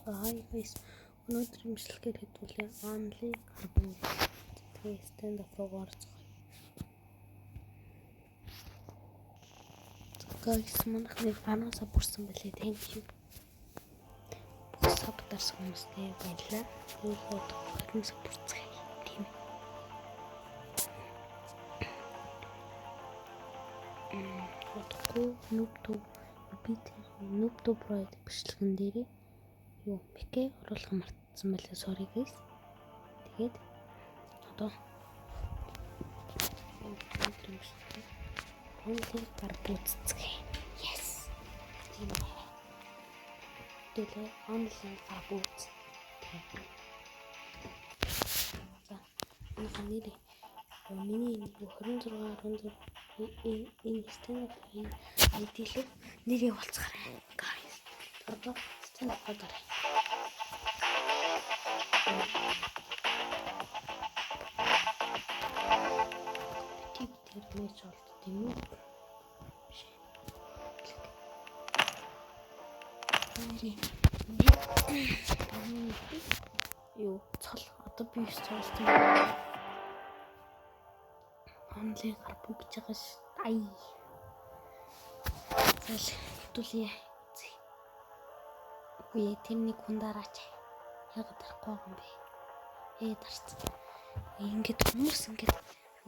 Hi guys. Өнөөдөр имжлэгээр хэдүүлээ only гарбуу. Тэгээ stand up руу орцгоё. Guys, манайх нэг 10 sub бүрсэн байлээ. Thank you. Бүх sub дарсан хүмүүстээ баярлалаа. Юу 20 sub бүрцгээе. Тийм ээ. Удахгүй noob tube би тэр noob tube pro гэдэг бичлэгэн дээрээ юу микэ оруулах мартсан байлаа, sorry guys. Тэгээд одоо өнөөдөр имжлэгээр only гарбуу цэцгээе. Yes. Тийм ээ. Тэгээ only гарбуу. За, энэ нэр миний 26 16 энэ stand up ID лүү нэрийг болцгоорой. Guys. Одоо stand up дарая. Тип тэр матч болт тийм үү? Биш. Юу цол одоо би биш цолсон. Онлайн гарбуу гэж байгаа ш. Ай. Зал хэвтүүлье. Үгүй ээ, тэр нэг хүн дараач. Яг дарахгүй байгаа юм бэ? Ээ, дарц. Ингээд хүмүүс ингээд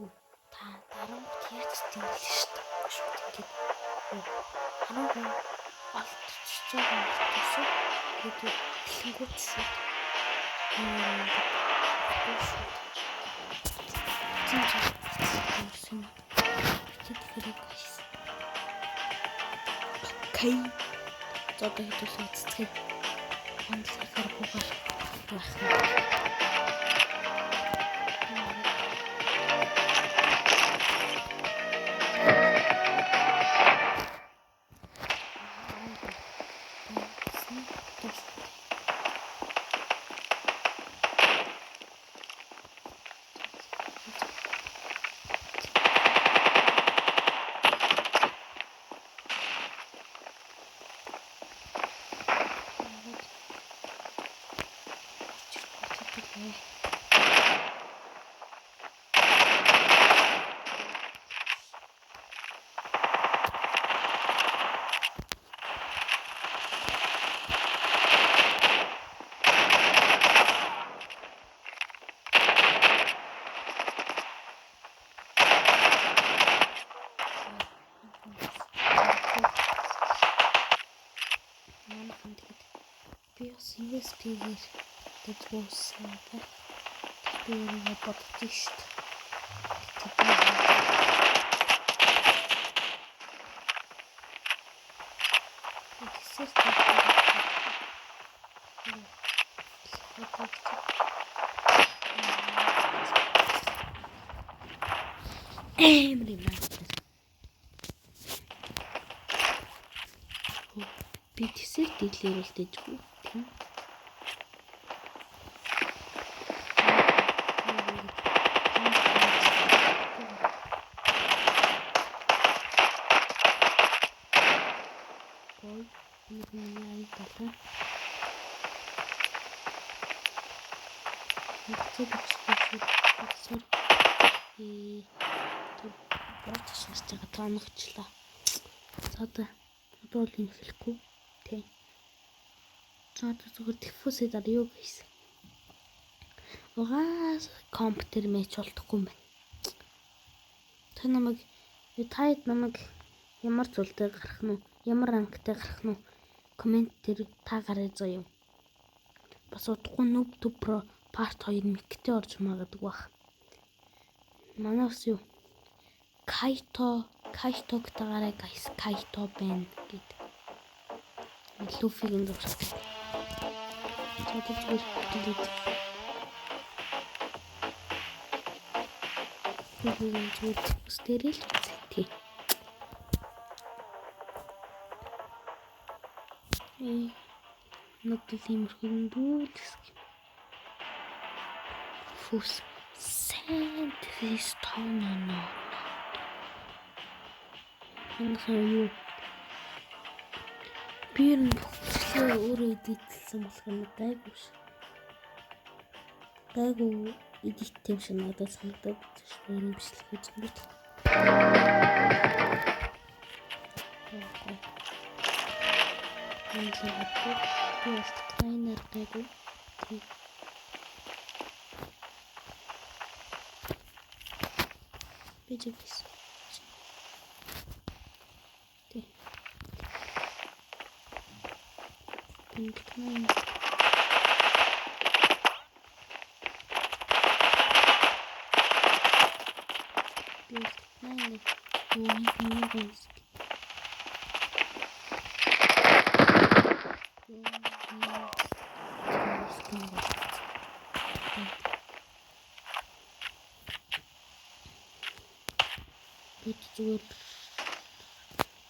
юу та дарангууд яаж тийм л шүү дээ. Шууд ингээд юу 10 хүн олдчихж байгаа юм гэсэн. Тэгээд хэлэнгүүт шууд ингээд шууд. Тийм ч юм. Бид хэрэг guys. Okay. За, одоо хэдүүлээ цэцгээ. Онлайн гарбуугаар байх юм. Манайхан, тэгэд би бас USP-гээр дэжгүүлсэн та. Би өөрийгөө бодож шít. Тэгээд тэгсэр амар юм аа. Би тэсэр дийлэрэл дэжгүй тийм. Ой, нэг миний аяг талаа. Хэцүү болчихсон шүү. Sorry. Ээ. Тэр бооч шаарч байгаа тооногчлаа. За, одоо бол юм хэлэхгүй. Тэ. За, одоо зүгээр defuse дараа юу гэсэн. Угаас компьютер матч болдохгүй юм байна. Та намайг таад намайг ямар зүйлтэй гарах нь уу? Ямар rank тай гарах нь уу? Comment дээр та гараа заяа. Бас удахгүй Noob Tube Pro Part 2 миктэй орж магадгүй бах. Манай бас юу Кайто Кайто гэтаарай guys, Кайто байна гэд. Луфигийн зураг. За, зүгээр хэлээд. Луфигийн зүгээр бас дээрээ л үзье тий. Ээ, надад иймэрхүү дүүл хэсэг юм. Фус Сент Кристоно. Манайхан юу би ер нь бүх Бичлэгээ өөрөө edit лсэн болох юм гайгүй ш. Гайгүй edit юм шиг надад санагдаад өөрөө бичлэг үзэнгүүт. Энэ л би бол трейнер гайгүй. Тийм. Би жигсэн. Тийм. Би найнер юу юм бэ? Бид зүгээр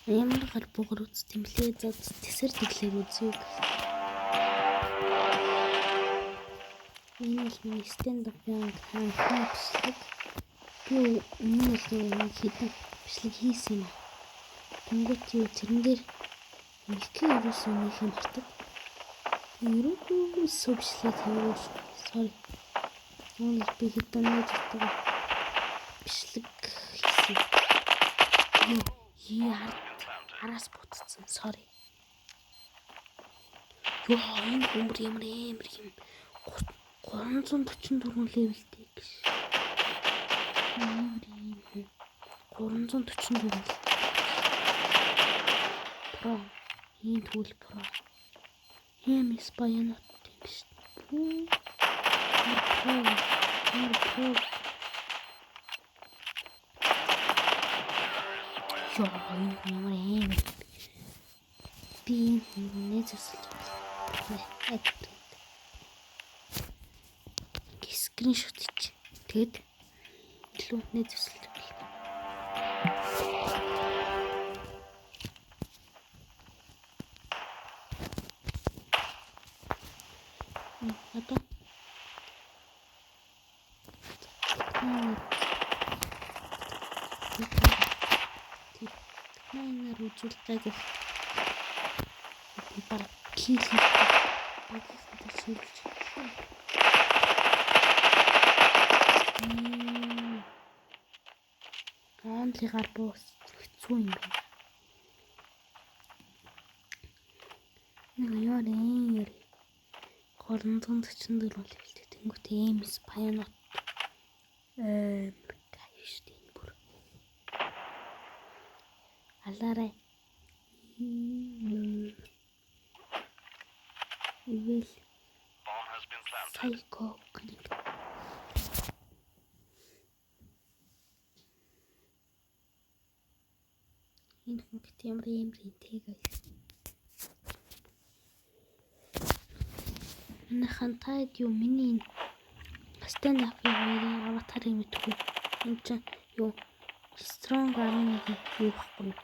ямар гал бугар үз тэмлээ за тэсэр тэглэр үзье. Энэ бол миний stand up анхны бичлэг. Би өмнө нь бол хэдэн бичлэг хийсэн юм аа. Тэнгүүт юу тэрэн дээр нэгэн ерөөсөө нэг юм мартаг. Ерөөсөө бичлэг тавиагүй шүү. Sorry. Үүнийг би хэдэн нэг зуртайгаа бичлэг хийсэн. Юу араас буцсан. Sorry. Йоо, энэ өмөр ямар амар юм. 344 level тэй гэж. Амар юм. 344. Pro. Ийм түүл pro. Ийм спаянот юм биш. Pro. Pro. Йоо, энэ ямар амар. Би энэ нэ зүсэлж байна. Screenshot чи. Тэгэд илүү нэ зүсэлж байна. Одоо найнаар үзүүл гайгүй. Би бараг kill хийх. Багийнхантай шилжиж. Only гар буус хэцүү юм байна. Нэг яар яар 344 level тэй. Тэнгүүт MS Piano амар гай шүү дээ энэ бүр. Алаарай. Ивэл Psycho Connect. Энэ хүн гэт ямар амар интэй guys. Манайхан та юу миний энэ stand up хоёрын аватарыг мэдгүй. Энэ чинь юу Strong 11 юу байхгүй юу?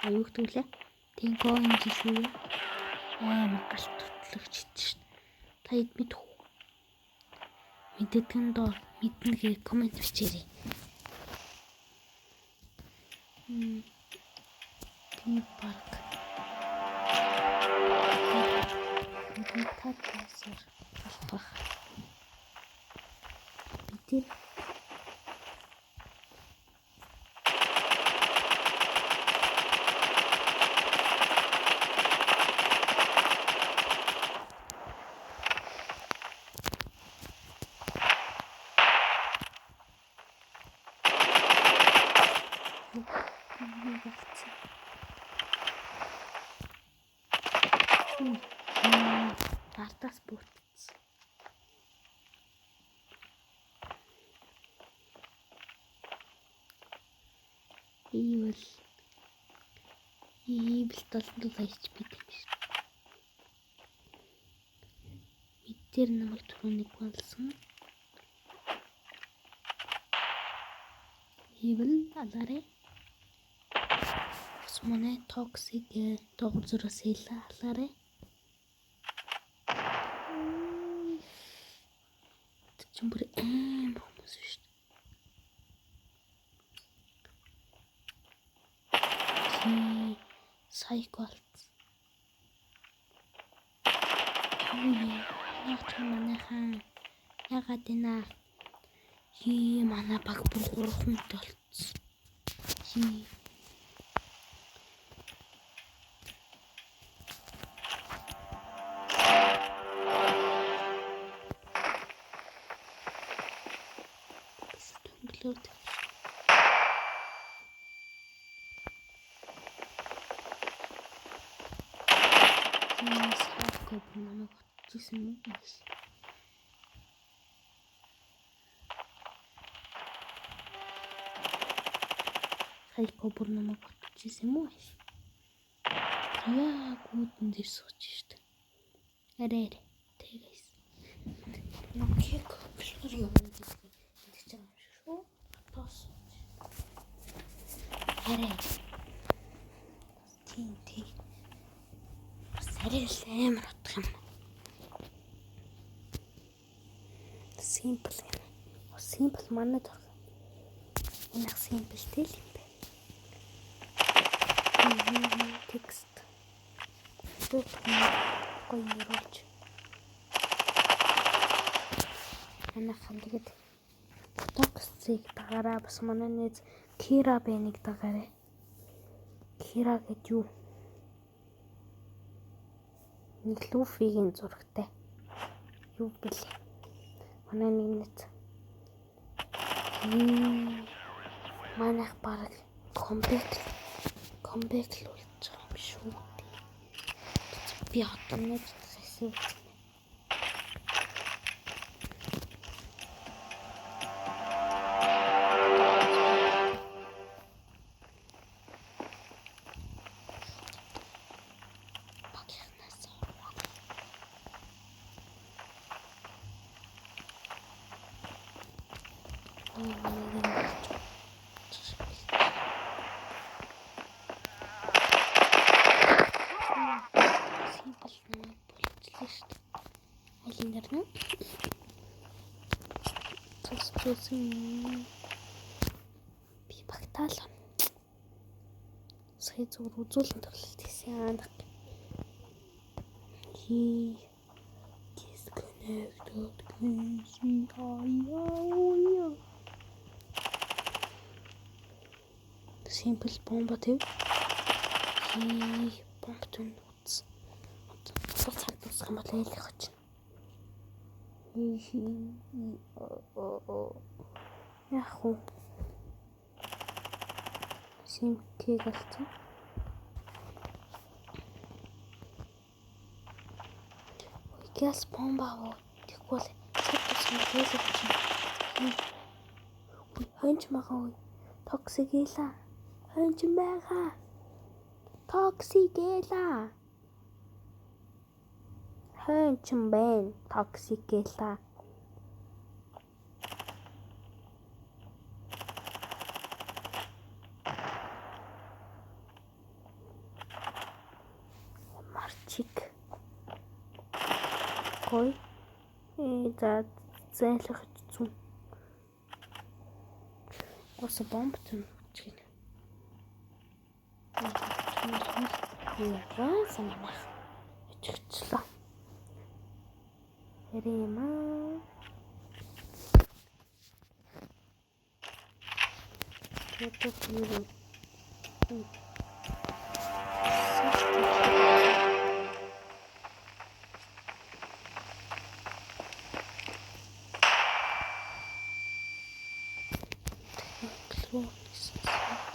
А юу гэдэг лээ? Тэнко энэ шүү юу? Амар галт tutлагч шүү. Та хэд мэдэх үү? Мэддэг нь доо мэднэ гэ comment бичээрэй. Би баг. Би тасар болох байх. Би тэр болцсон. Ардаас буутсан. Ивэл ивэл 77 HP юм шиг. Бид тэр намайг түрүү нэг болсон. Ивэл алаарэ. Усманы toxic доогуур зөрөөс хэлээ алаарэ. Чинь бүр амар хүмүүс шүү дээ. Psycho алдсан. Юу яг ч манайхан ягаад энэ хий манай баг бүр 3 хүнтэй болцсон. Хий. Төнглөө. Сайко намайг очижсэн юм уу? Сайко бүр намайг очижсэн юм уу? Яг үүдэн дээр сууж штэ. Арай арай. Тэгээс. Намайг болохоор явна гэдэг ингэж байгаа юм шиг шүү. Тос. Арай. Тийм тийм. Бас арай л амар утах юм. Simple юм. Simple манад орох. Энэ simple тэл юм бэ. Текст. Гоё нэрүүлж. Манайхан тэгээд Toxic дагаараа бас манай найз Кира Бэнийг дагаарай. Кира гэд юу? Нэг Луфигийн зурагтай. Юу бэлээ? Манай нэг найз. Манайх бараг comeback л болж байгаа юм шүү дээ. Би одоо нэг хийсэн. Simple намайг болчихлоо шүү дээ. Алин дээр нь цус. Би багтаал. Сая зүгээр үзүүлэн тоглолт хийсэн. Хи disconnected гэсэн аяа. Simple бомба төв. Хи бомб түн утас. Цаг дуусах юм бол айлах гэж. Яг уу. Симкийг олцсон. Гяс бомба уу. Тэгвэл цаг дуусах юм бол айлах гэж. Хонч магаа ой. Токсик эла. Хонч байгаа. Токсик эла. Хонч байна. Токсик эла. Марчик. Гой. За зайлах зүн. Гос бомб түн гин. Яа саманах. Өчгчлээ. Хэрэм аа. Тэгээд юу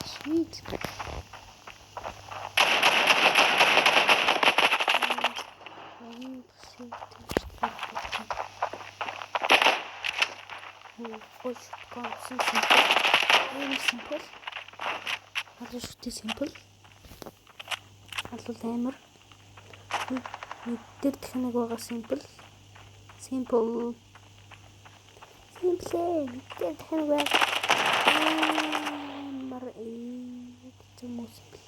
Sweet. Simple. Алуу шүтээ simple. Алуу амар. Нэг дээр дахин нэг байгаа simple. Simple. Simple. Нэг дээр дахин нэг байгаа. Амар юм уу simple.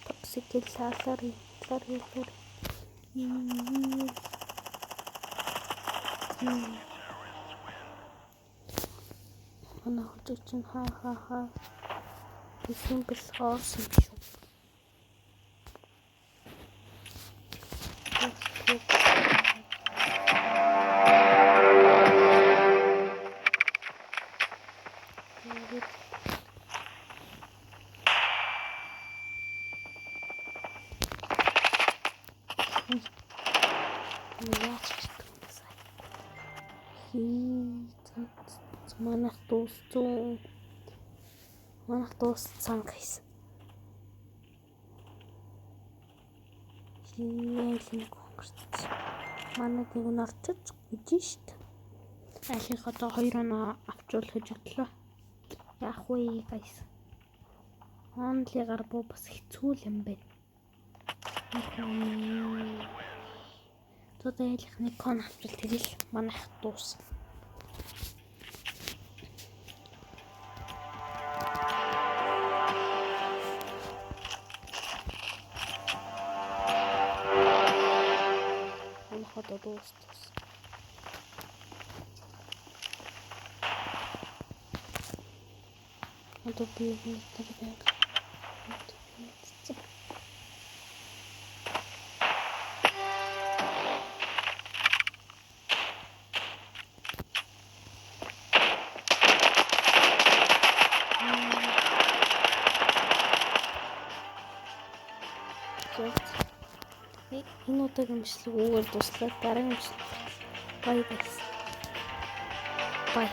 Toxic лалари лари лари. Манай хожиг чинь ха ха ха. Simple awesome шүү. Яаж гэрдэг юм бэ сая? Хий манайх дууссан. Манайх дууссан guys. Хий нэг хөнгөрч. Манайд нэг нь орчиж гэж шít. Айлынх одоо 2 оноо авчвал гэж бодлоо. Яах вэ guys? Only гар буу бас хэцүү л юм байна. Одоо айлынх нэг кон авчвал тэгэл манайх дуусна. Манайх одоо дуусна. Одоо би нэг байг. Энэ удаагийн бичлэг үүгээр дуслаа. Дараагийн бичлэг. Bye guys. Bye.